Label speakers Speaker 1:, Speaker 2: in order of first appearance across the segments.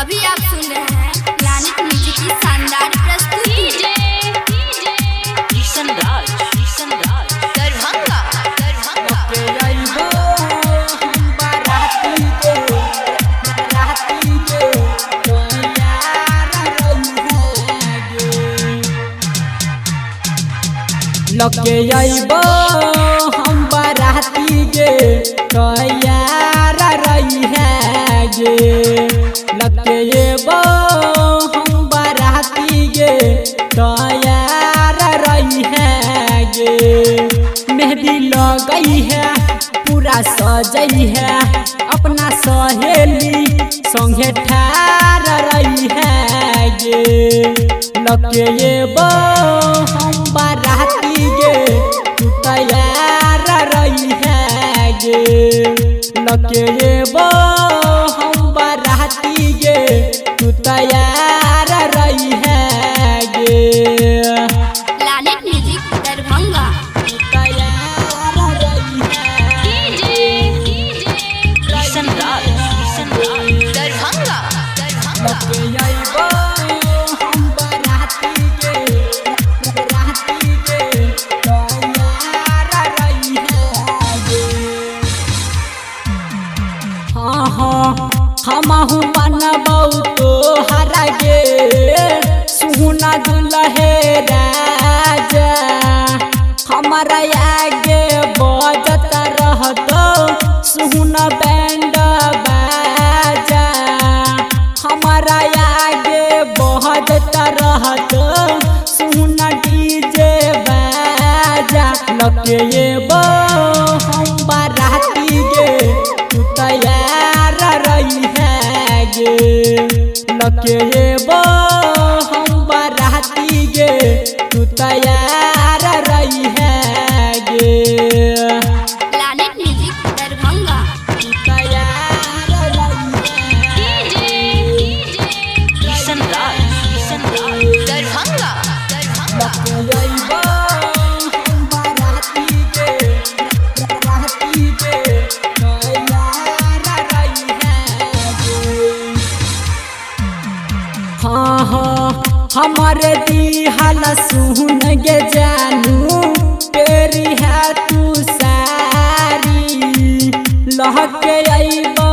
Speaker 1: अभी आप सुन रहे हैं प्लानिट म्यूजिक की शानदार प्रस्तुति।
Speaker 2: किशन राज, किशन राज,
Speaker 1: दरभंगा, दरभंगा।
Speaker 3: लके अइबो हम बाराती गे तैयार रही है गे। लके अइबो हम बाराती गे तैयार रही है गे। मेहंदी लगई है पूरा सजई है अपना सहेली संगे ठार रही है गे। लके अइबो हम बाराती गे तू तैयार रही है गे। लके अइबो हम बाराती गे तू तैयार रही है गे।
Speaker 1: Planet music Darbhanga.
Speaker 3: तू तैयार रही है।
Speaker 2: किशन राज, किशन राज,
Speaker 1: दरभंगा, दरभंगा।
Speaker 3: लके अइबो हम बाराती गे राती गे तैयार रही है गे। हाँ हाँ हमहु बनबौ तोहरा गे सुना दुल्हे राजा। हमारा आगे बजत रहतो सुना बैंड बाजा। हमारा आगे बजत रहतो सुना डीजे बाजा। लके अइबो हम बाराती गे तू तैयार रही है गे। लके अइबो हम बाराती गे तू तैयार रही है गे।
Speaker 1: Planet music Darbhanga.
Speaker 3: तू तैयार रही है।
Speaker 2: किशन राज, किशन राज,
Speaker 1: दरभंगा, दरभंगा।
Speaker 3: लके अइबो हम बाराती गे राती गे तैयार रही है गे। हाँ हाँ हमारे दिहल सुन गे जानू तेरी है तू सारी। लहके अइबो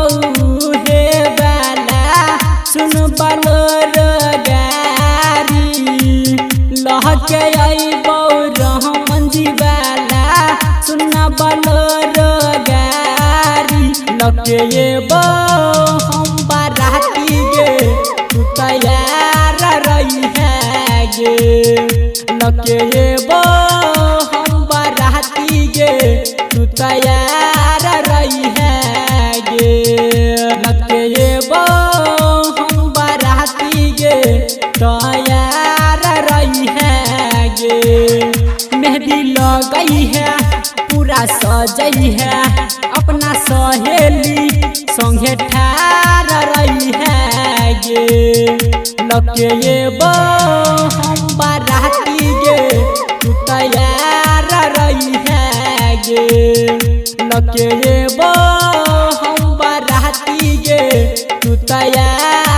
Speaker 3: हे बाला सुन बलोर गारी। लहके अइबो रहमन जी बाला सुन बलोर गारी। लके अइबो हम बाराती गे तू तैयार रही है गे। लके अइबो हम बाराती गे तू तैयार रही है गे। लके अइबो हम बाराती गे तैयार रही है गे। मेहंदी लगई है पूरा सजई है अपना सहेली संगे ठार रही है गे। लके अइबो हम बाराती गे तू तैयार रही है गे। लके अइबो हम बाराती गे तू तैयार